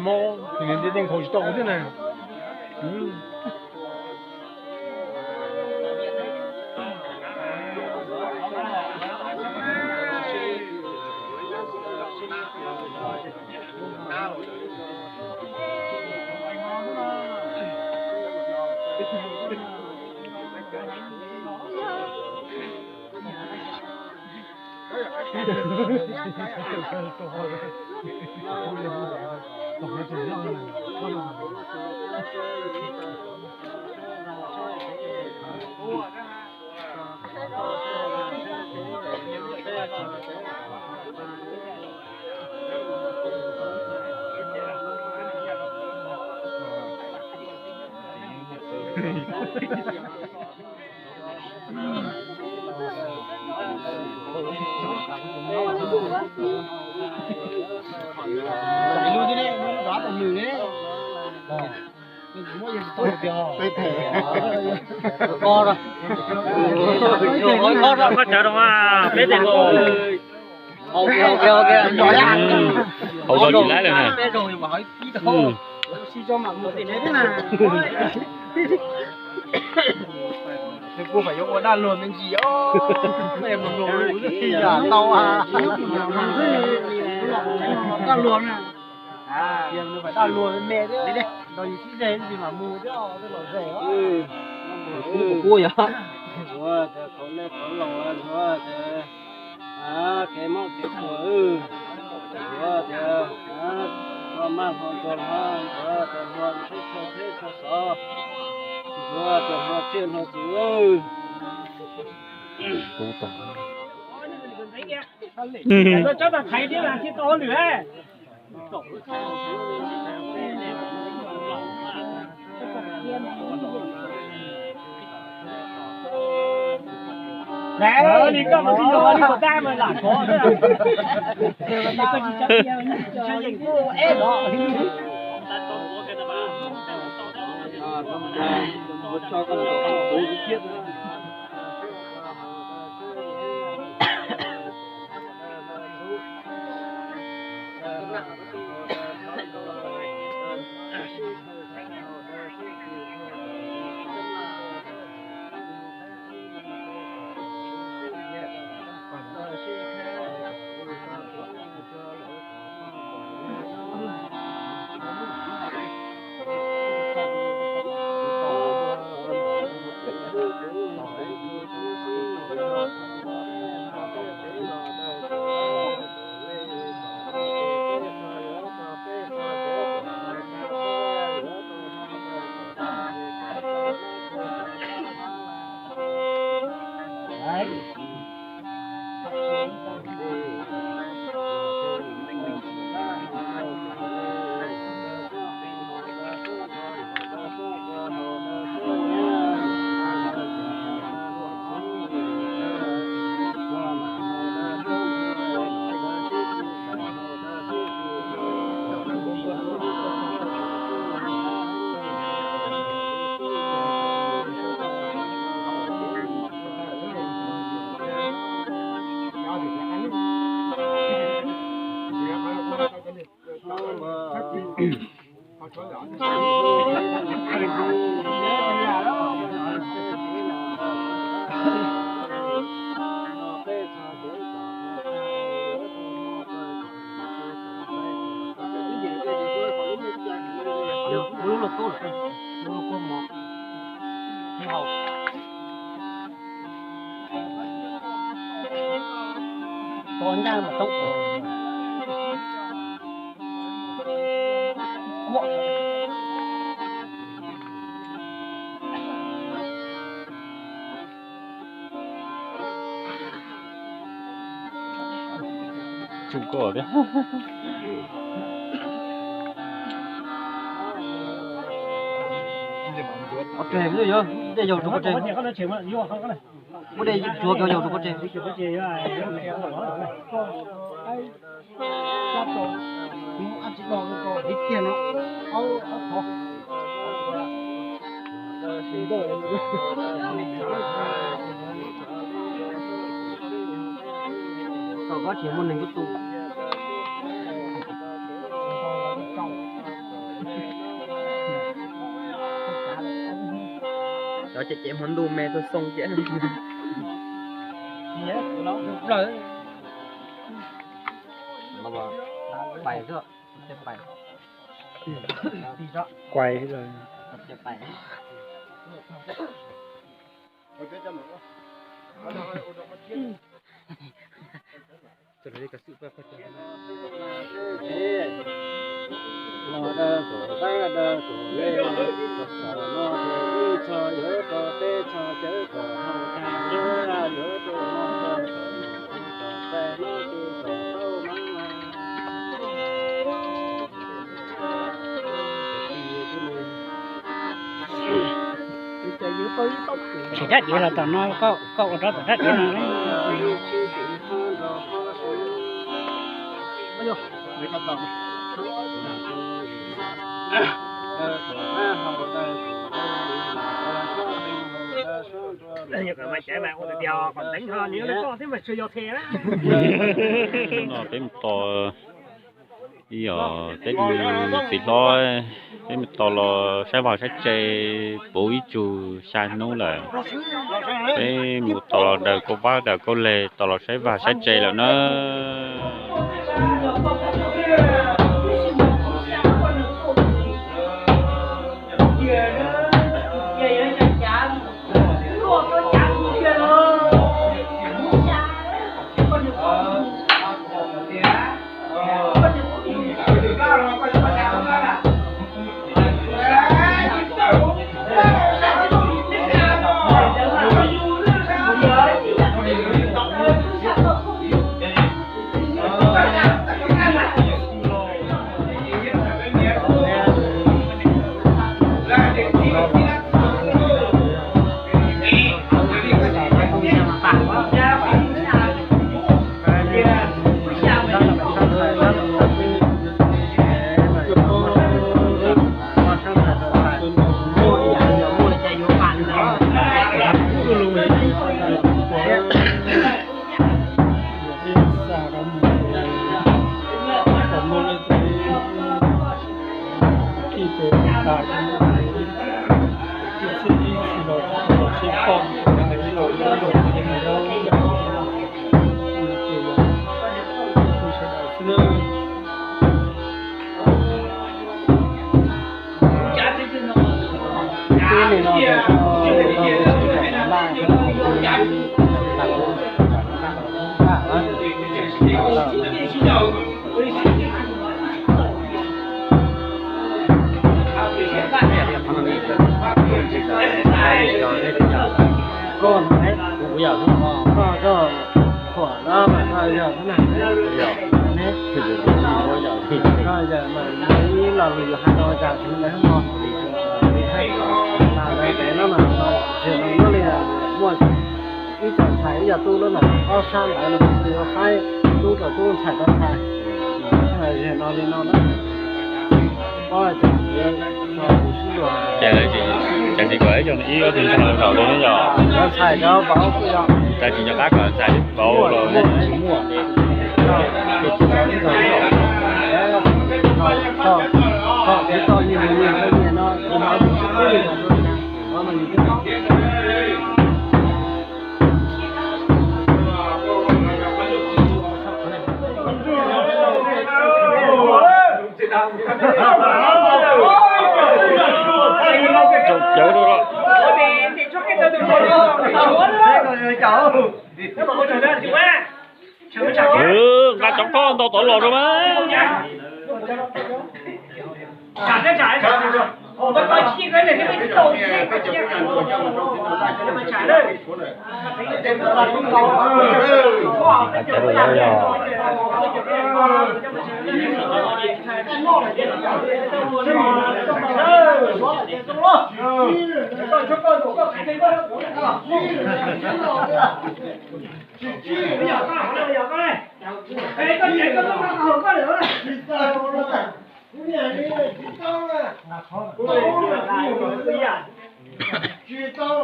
Mob, nws ntiaj teb nkhaus tsis tau kuv thiab na. Koj cawv rau mas peb tes. Hau zoo tsis laib lawm na. Kuv pais yuav ua daj luag me ntsis os, mloog lus ib yam ntau. Daj luag na, daj luag me me thiab, nrog yus sib ze ntsis mam mus thiab, tej lom zem os. Kuv yog ua tias qhov lej qhov laus ua tias kev mob kev tuag, ua tias hlo maj hlo ntuag, ua tias hlo tsheb tshua tsheb tshua xov, ua tias hlo tsiaj hlo txhu. Tsum koj thiab. Qhov tsev yog dej yaus rau qhov tsev. Muab dej tsuav cov yaus rau qhov tsev. Koj tsis muaj neeg kub tu. Cov cem cem hmo ntuj me tuaj xoo thiab. Pais xwb, pais. Kuais lawm. Tsis dab diav los tom no, koj ua rau tom dab diav no. No peb mus tos ib yog peb tsis hlob, peb mus tos los saib vaj saib tse puv ib tsug xya hnub lawm. Peb mus tos los daws kauj vab daws kauj leg, tos los saib vaj saib tse lawm na. Koj no, koj koj thuam no mas koj yog hnub na, ne, koj yog mas ib lo lus yus hais no cas tsis ntawd no. Tam ntawd pem no mas, tsis no li muaj ib co ntxhais ib co tub lawm mas ob sab ntawd no tus yog qaib, tub rau tub ntxhais rau ntxhais, no li no na. Pob cas tsis, cas tsis kom ib co ib ob tug ntxhais los rau ne yog? Ntxhais cov vauv, cas tsis nco qab kom ntxhais vauv los ne? Nqa cov koj ntau tod los rau mas. Tsis tau.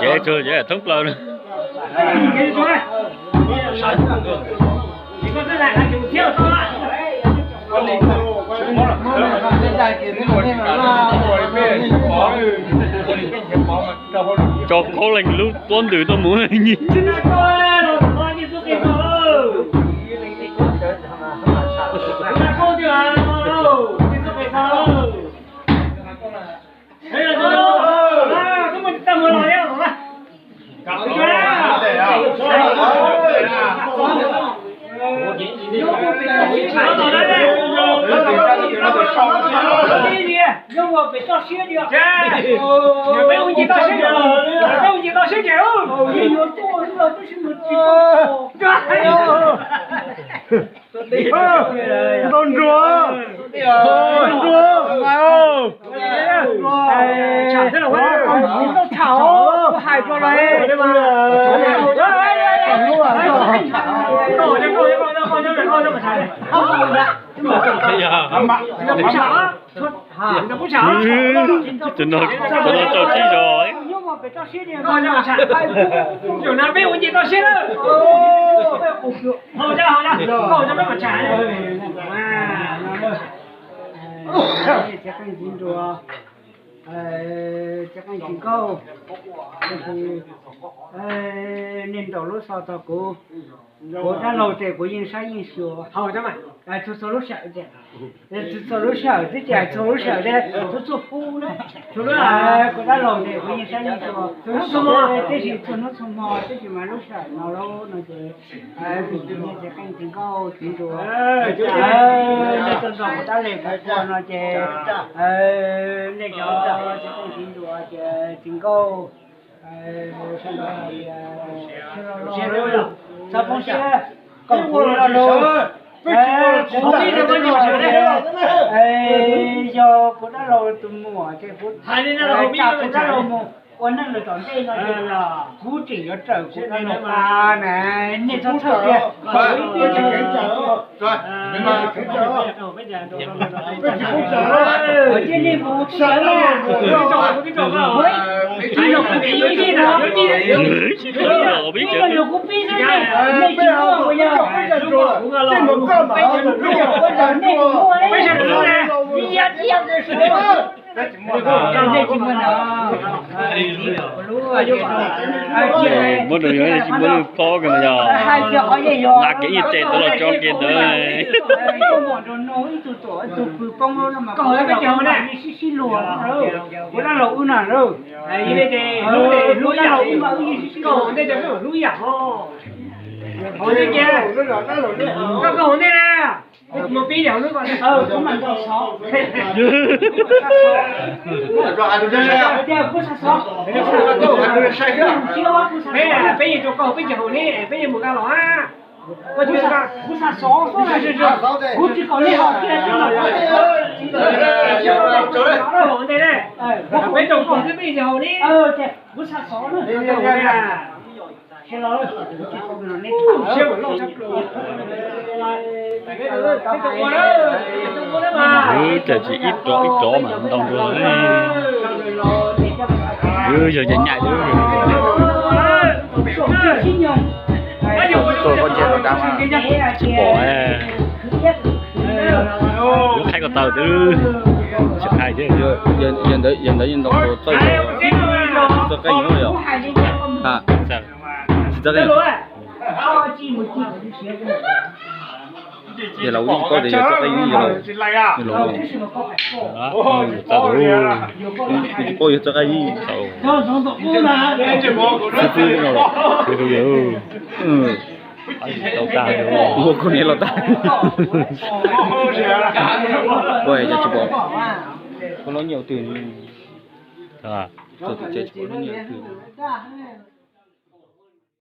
Ces tsuas ces thoob plaws. Tso khaub leej lub pob ntws tuaj mus nyi. Ntau nruas, ntau nruas, tus no, tus no tau tsib zog. Txiv qeej txiv nruas, txiv qeej txiv nkauj, nej ntaus lub xov tau kuv, kuv dab laug ces kuv yeej saib yeej xyuas, txhua txhua lub sij hawm, txhua lub sij hawm twb ces txhua lub sij hawm, txhua txhua hnub, kuv dab laug ces kuv yeej saib yeej xyuas, tib si txhua hnub txhua hmo, tib si mas lub sij hawm no lauj no ces, txiv qeej txiv nkauj txiv nruas, nej tuaj nrog kuv dab laug kuv pog no ces, nej cov txiv qeej txiv nruas ces txiv nkauj, txhob poob siab, kom kuv lo lus, kuv pib rau peb nus sawv daws, yog kuv dab laug tus muam ces kuv hais li no, kuv dab laug mus ua neej lawm tom ntej no ces kuv tseem yuav raws kuv dab laug qab na, nej txhob txhawj tiag. Ib los kuv pib xwb ne, nej tsis muaj kuv yog, nej tsis muaj na. Muab rau yog tsis muaj lub pob ko yog, nqa kev ib ce tuaj los tso kev ntawd. Kuv dab laug wb na, kuv dab laug wb mas wb yeej sib sib hlub ib yam. Hauv ntej, koj hauv ntej na, kuv pib hauv ntej. Peb yeej rau koj peb tsis haum li, peb yeej mus tau los. Kuv tsis kom nej haum kiag, peb rau koj xwb peb tsis haum li. Kuv xa xov na. Wb cas tsis ib rov ib rov mas ntau nrog. Wb yog nyaim nyaim li. Tuaj koj cia rau dab mas tsis pom. Wb qhaib ko taw twb tsis qhaib thiab. Yog ntawd yeej ntau tus txawj, txawj qeej yom. Tsis txawj qeej. Yog laus tsis paub tias yog txoj qab yib yog laus. Yog laus. Kuv tsis paub yog txoj qab yib. Xib fwb no los. Ua koj niam los tag. Koj yog tsis paub. Koj lub nyiaj ua twg? Txog tim tsev tsis paub lub nyiaj ua twg.